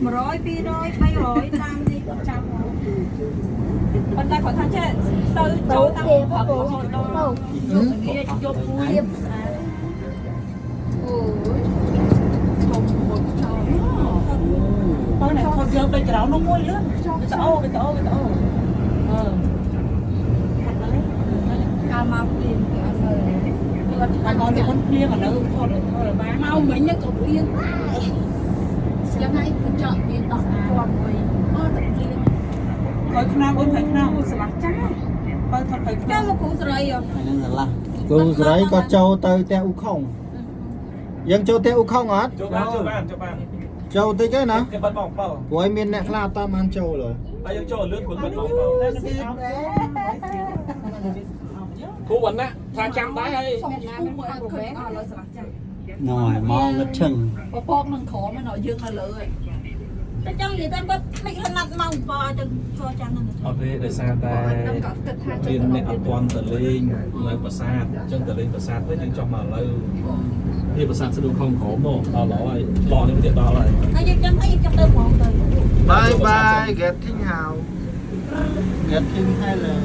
100 200 300តាមនេះចាំ ប៉ុន្តែគាត់ថាចេះទៅចូលតាមព្រឹករហូតដល់ងាយយប់មួយ រៀបស្អាត អូយឈប់មកចោល បើណែថតយើងទៅក្រៅនោះមួយលឿនវីដេអូវីដេអូវីដេអូអឺ កាលមកព្រៀងគេអត់មើល គាត់ឆ្លាញ់មកមុនភ្លៀងឥឡូវថតថតបាន មកមិញក៏ភ្លៀងដែរយ៉ាងហើយកញ្ចក់វាដោះជាប់មួយអត់តែភ្លៀង ក្រោយខ្នងអូនក្រោយខ្នងអូស្លាស់ចាស់បើថតក្រោយខ្នង ចាំមកគ្រូស្រីហ៎ ហ្នឹងស្រឡះ គ្រូសេរីក៏ចូលទៅផ្ទះអ៊ូខុងយើងចូលផ្ទះអ៊ូខុងអត់ ចូលបានចូលបានចូលបាន ចូលតិចទេណា គេបិទម៉ោង7 ព្រោះឲ្យមានអ្នកខ្លះអត់តាមបានចូលហ៎ ហើយយើងចូលលឿនព្រោះបិទម៉ោង7 គ្រូវណ្ណៈថាចាំដែរហើយ សុំស្ពុះមួយអត់ឃើញអស់ឥឡូវស្រឡះចាស់ ណយមកងឹតឈឹង ពពកនឹងក្រមឯណោះយើងនៅលើឯង តែចង់និយាយតែគាត់មិនខណាត់ម៉ោង7ទៅចូលចាំហ្នឹង អត់ទេដោយសារតែ ខ្ញុំក៏គិតថា មានអ្នកអត់ទាន់ទៅលេងនៅប្រាសាទអញ្ចឹងទៅលេងប្រាសាទទៅយើងចុះមកឥឡូវនេះប្រាសាទស្ដួលខំក្រមមកដល់ឡហើយឡនេះទៀតដល់ហើយ ហើយយើងចាំហើយយើងចាំទៅហ្មងទៅ បាយបាយ getting house getting hello